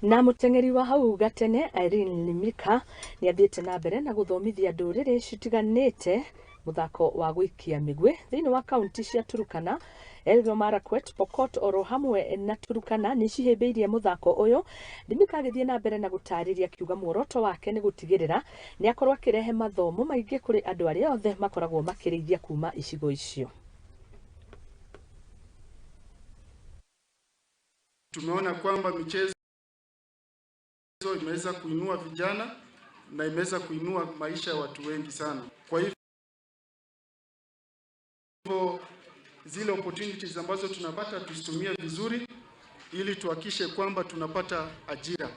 Na mũteng'eri wa hau gatene Irene Limika nĩ athiĩte na mbere na gũthomithia ndũrĩrĩ citiganĩte mũthako wa gũikia mĩguĩ thĩinĩ wa kaunti cia Turkana, Elgeyo Marakwet, Pokot oro hamwe na Turkana nĩ cihĩmbĩirie mũthako ũyũ. Limika agĩthiĩ na mbere na gũtarĩria akiuga muoroto wake nĩ gũtigĩrĩra nĩ akorwo akĩrehe mathomo maingĩ kũrĩ andũ arĩa othe makoragwo makĩrĩithia kuma icigo icio. Tumeona kwamba michezo imeweza kuinua vijana na imeweza kuinua maisha ya watu wengi sana. Kwa hivyo zile opportunities ambazo tunapata tuzitumie vizuri ili tuhakikishe kwamba tunapata ajira.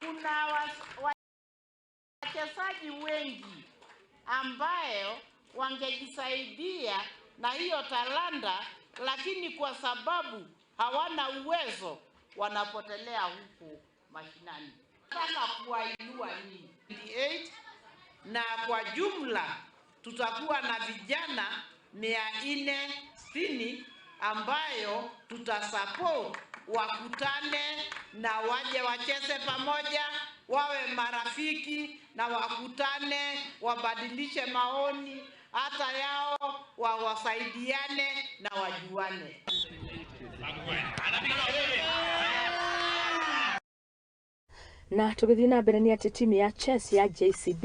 Kuna wachezaji wengi ambayo wangejisaidia na hiyo talanta, lakini kwa sababu hawana uwezo wanapotelea huko mashinani. Nataka kuwainua nyinyi 8 na kwa jumla tutakuwa na vijana 460 ambayo tutasupport wakutane na waje wacheze pamoja, wawe marafiki na wakutane, wabadilishe maoni hata yao, wawasaidiane na wajuane. Na tũgĩthiĩ na mbere nĩ atĩ timu ya chess ya JCB